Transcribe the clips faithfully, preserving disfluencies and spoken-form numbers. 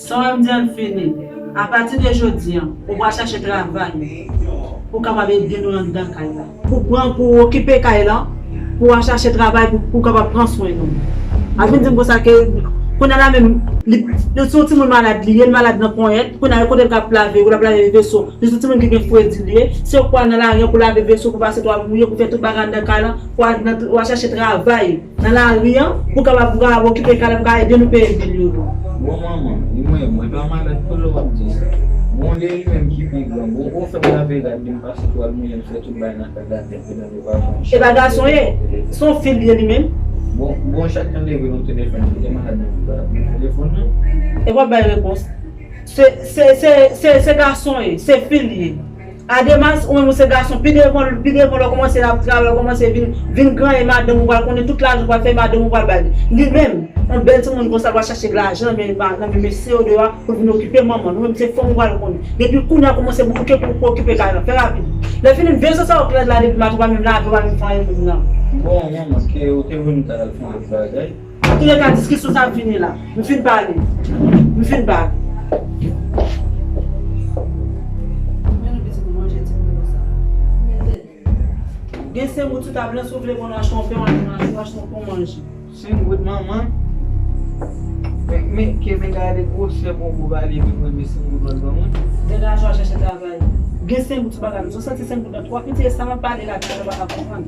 Sa w ap di an fini. Apati de jodi an, ou pral chache travay pou w kapab ede nou anndan kay la. Pou pran, pou okipe kay la, pou w al chache travay pou, pou w kapab pran swen nou. Al vin di m konsa ke kounye a la menm, li, li se yon timoun malad li ye, li malad nan ponyèt, kounye a kote l ap lave, ou l ap lave veso, li se yon timoun ki gen fredi li ye, se ou k pral nan lari an pou lave veso, pou pase twal mouye, pou fè tout bagay anndan kay la, pou al nan, pou al chache travay nan lari an, pou kapab, pou kapab okipe kay la, pou kapab ede nou peye bil yo. Bon, manman, li mwen, mwen pa malad, pou lè w ap di sa. Bon, li li menm ki pi gran. Bon, ou fè m lave rad li, m pase twal mouye, m fè tout bagay nan kay la, tèt li nan li pa fè. E pa gason ye, se yon fi l ye li menm. Bon, bon, chak tan leve nou telefòn, li te malad, nou pa telefòn nan. E w ap bay repons. Se, se, se, se, se gason ye, se fi l ye. Ademas, ou menm ou se gason, pi devan, pi devan lè w kòmanse ap travay, lè w kòmanse vin, vin granyen madanm ou pral konnen tout lajan ou pral fè madanm ou pral bay li. Li menm, yon bèl timoun konsa, l pral chache lajan nan men, nan men mesye yo deyò a pou l vin okipe manman l. Ou menm se fanm ou pral konnen. Depi kounye a kòmanse bouke pou, pou okipe kay la. Fè rapid. Lè fini, veso sa yo k rèd la depi maten, ou pa menm lave, ou pa menm fè anyen menm nan. Bon, manman, ke ou te vin ta al fè yon lòt bagay. Antouleka, diskisyon sa ap fini la. M fin pale. M fin pale. Men nou pitit mwen manje ti polo sa. Gen senk goud sou tab lan, si w vle bon, nou achte yon pen, w achte yon pen, w achte yon pen, w manje. Senk goud, manman? Men, men, ke men gade gwosè bon gwo pale, men mwen, men senk goud w al ban mwen. Degaje w al chèche travay. Gen senk goud sou bagay, si w santi senk goud lan twò piti, e sa m ap pale la, talè w pa ka konprann.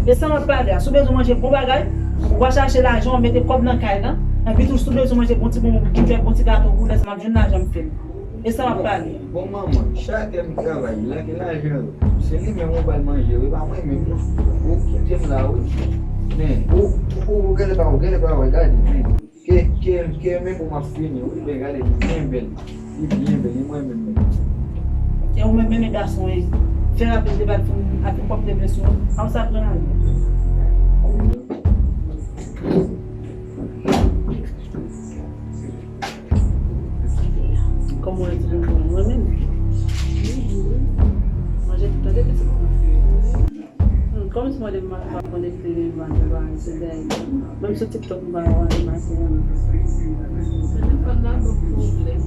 E sa m ap pale a, si w bezwen manje bon bagay, ou va chache lajan, ou mete kòb nan kay lan, anpi tou si w bezwen manje bon ti bonbon pou fè bon ti gato pou lè sa m ap jwenn lajan m fè l. E sa m ap pale. Bon, manman, chak lè m travay, lage lajan yo. Se li menm ou ba l manje, wi, pa mwen menm, non. Ou kite m la, wi. Men, ou, ou, ou, gade pa ou, gade pa ou, gade. Men. Ke, ke, ke men pou m ap fini, wi, men gade, li byen bèl. Li byen bèl, li mwen menm menm. E ou menm, menm gason, e fè rapid debat pou m ap pwòp de men sou a ou sa pran la. Kòman w di mwen menm? Manje tout tande ke se kòman. Hmm, kòm si mwen depi maten m ap konekte, m pa gen bagay sou dèyè. Menm sou TikTok m pa wè maten an. Telefòn nan bon pwoblèm.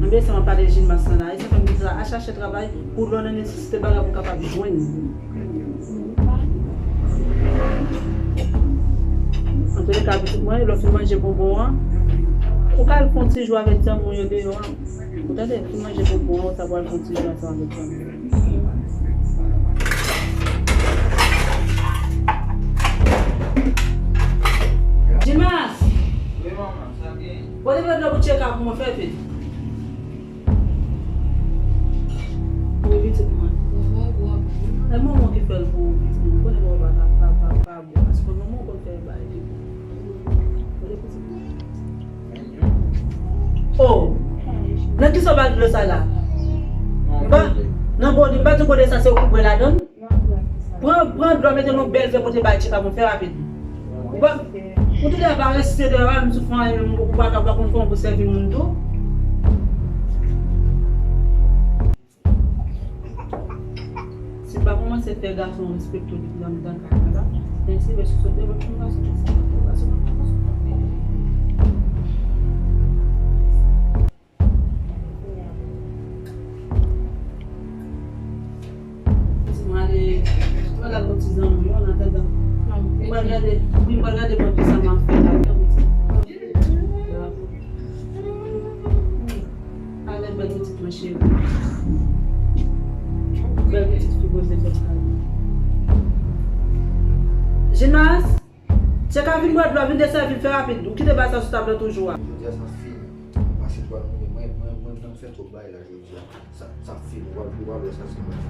Anben sa m ap pale Gilmas lan la. E sa fè m di sa, al chache travay pou lè w nan nesesite bagay pou w kapab jwenn. Antouleka, pitit mwen, lè w fin manje bonbon an, ou ka al fè yon ti jou avèk zanmi w yo deyò a. Ou tande, fin manje bonbon an, ou ta pral fè yon ti jou ansanm avèk zanmi w. Gilmas! Wi, manman, sa gen? Pote vèt dlo pou tcheka pou mwen, fè vit. Wi, pitit mwen. E manman ki fè l pou ou, pitit mwen. Konnen manman pa ka, pa, pa, pa bon. Paske manman konn fè bagay ki bon. Konnen pitit mwen. Oh! Nan kisa w ba l dlo sa la? M pa, nan bòdi, m pa di w kote sa se ou ki bwè ladan l? Pran, pran dlo, mete nan yon bèl vè, pote bay tcheka pou m fè rapid. Ou pa, ou tout lè parese deyò a, menm si w fè anyen, menm ou pa ka, ou pa konn fè yon pou sèvi moun tou. Si w pa kòmanse fè gason respekte w depi nan mitan kay la, men si w sot devan yon gason konsa, yon gason konsa. Mwen ale, mwen al gade yon ti zanmi, an atandan. Mwen pral gade, wi, mwen pral gade mwen kisa m ap fè la, wi. Ale, bèl pitit mwen cheri. Bèl pitit fi poze tèt la. Gilmas, tcheka vin bwè dlo, vin desèvi l, fè rapid. Ou kite bagay sa sou tab la toujou a. Jodi a sa fini. Pase twal mouye, mwen, mwen, mwen, mwen fè twòp bagay la jodi a. Sa, sa fini, ou pa, ou pa wè sa se mwen.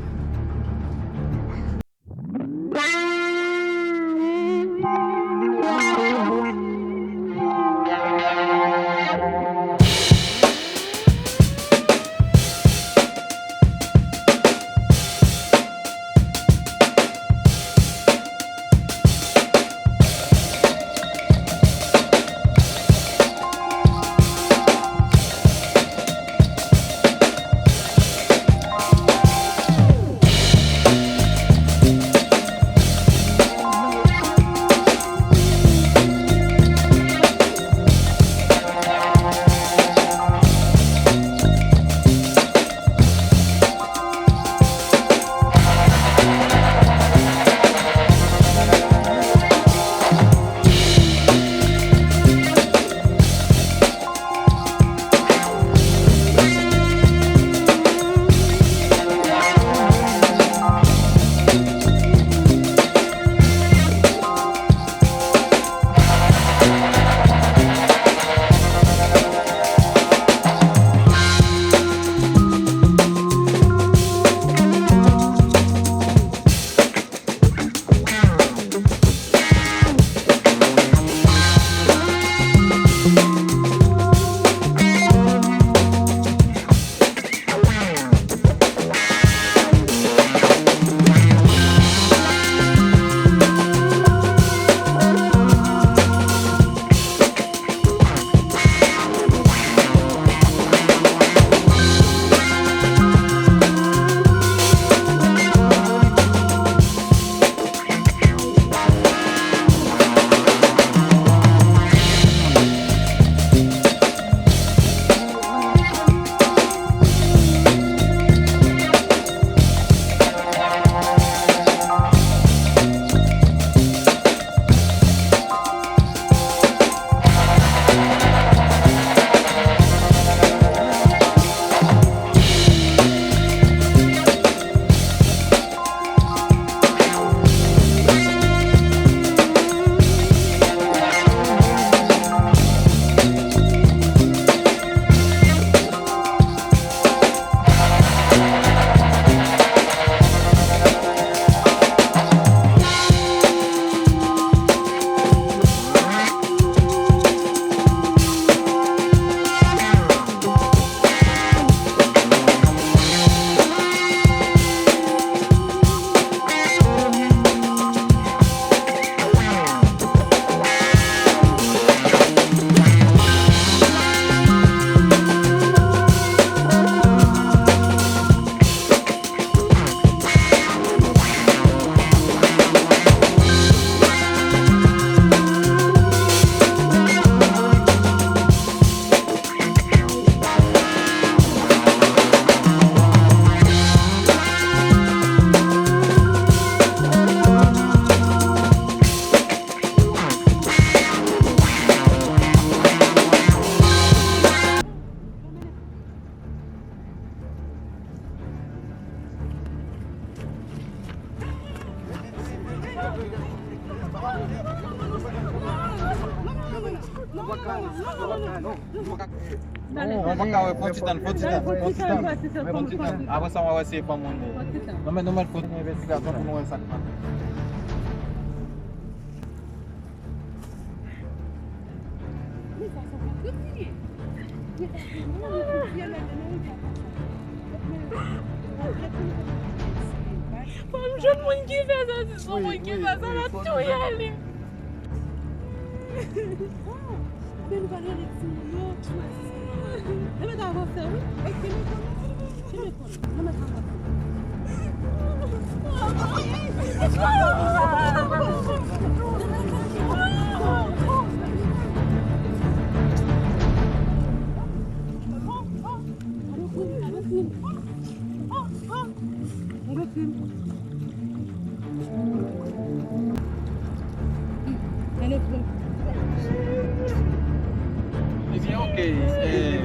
Non, mwen pa ka wè, fon ti tann, fon ti tann, fon ti tann, fon ti tann. Apre sa, mwen wè se fanm moun li ye. Non, men nou mèt fon ti tann envestigasyon pou nou wè sa k pase. Fò m jwenn moun ki fè sa, si se yon moun ki fè sa, l ap touye li. Ebyen, oke. E,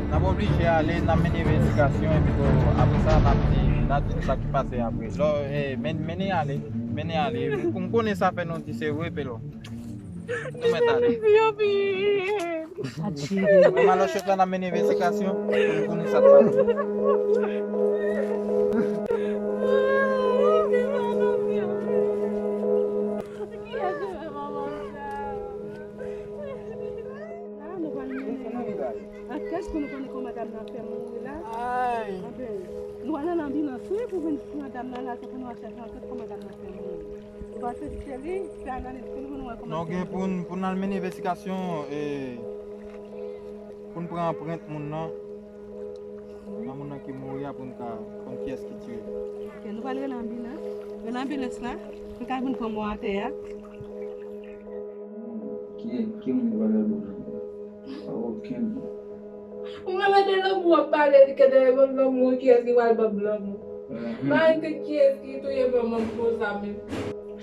n ap oblije ale, n ap mennen envestigasyon, epi tou, apre sa, n ap di, n ap di nou sa ki pase apre. Lò, e, men, mennen ale, mennen ale. M konnen sa fè nou di se vre, Pelo. Nou mèt ale. Adje. Mwen, Malochèt la, n ap mennen envestigasyon pou nou konnen sa k pase. Kiyès ki fè manman sa? La, nou pral mennen ankèt pou nou konnen kòman dam nan fè mouri la. Ay. Anben, nou al nan anbilans, wi, pou vin pran dam nan la, se pou nou al chèche ankèt kòman dam nan fè mouri. Nou pral sezi se li, fè analiz pou nou, pou nou wè kòman. Non, gen pou n, pou n al mennen envestigasyon, e, pou n pran anprent moun nan. Nan moun nan ki mouri a pou n ka konn kiyès ki tiye l. Ok, nou pral rele anbilans. Rele anbilans la. Pou ka vin pran mò atè a. Ki, ki moun ki pral rele anbilans? Pa okenn moun. Ou mwen mande lanmou w ap pale, li ke dèyè yon lanmou, kiyès ki pral ban m lanmou? Mhm. Pa gen kiyès ki touye manman m konsa menm.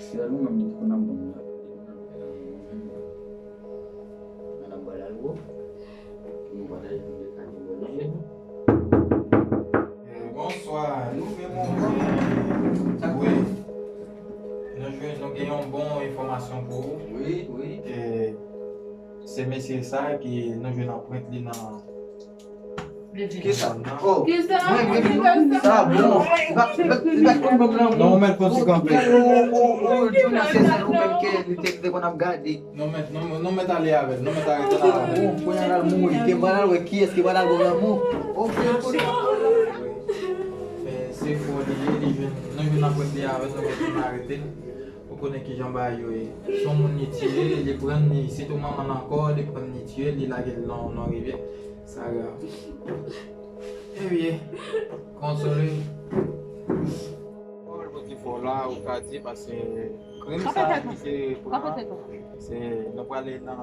Sèl ou menm ki konn ap ban m lanmou. Madanm Balal wo. Nou pataje nou de kati bò nou. Eh, bonswa, nou gen yon bon, wi. Nou jwenn, nou gen yon bon enfòmasyon pou ou. Wi, wi. Eh, se mesye sa ki nou jwenn anprent li nan. Kisa? Oh, kisa? Mwen menm, sa bon. Li pa, li pa, li pa konn ban m lanmou. Non, ou mèt fon ti kanpe. Ou, ou, ou, ou, ou, ou, se sèl ou menm ke li te, te konn ap gade. Non, mèt, non, non, mèt ale avè l, non, mèt arete la. Bon, kounye a l al mouri, ke ban al wè kiyès ki ban al bon lanmou. Ok, ok. Men se fò li ye, li jwenn, nou jwenn anprent li avè l, nou mèt vin arete l. Ou konnen kijan bagay yo ye. Se yon moun li tiye, li pran li, sitou manman l ankò, li pran li tiye, li lage l nan, nan rivyè. Sa grav. Ebyen, konsole. Pawòl Bondye fè w la, ou ka di, paske krim sa, li te pran, se, nou prale nan,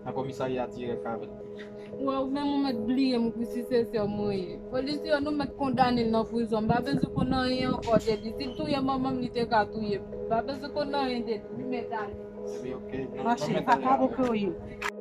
nan komisarya dirèk avè l. Wè, ou menm ou mèt bliye m kou si se sè mwen ye. Polis yo, nou mèt kondane l nan prizon. M pa bezwen konn anyen ankò de li. Si l touye manman m, li te ka touye m. M pa bezwen konn anyen de li. Li mèt ale. Ebyen, ok. Mache, papa, pou ke w ye.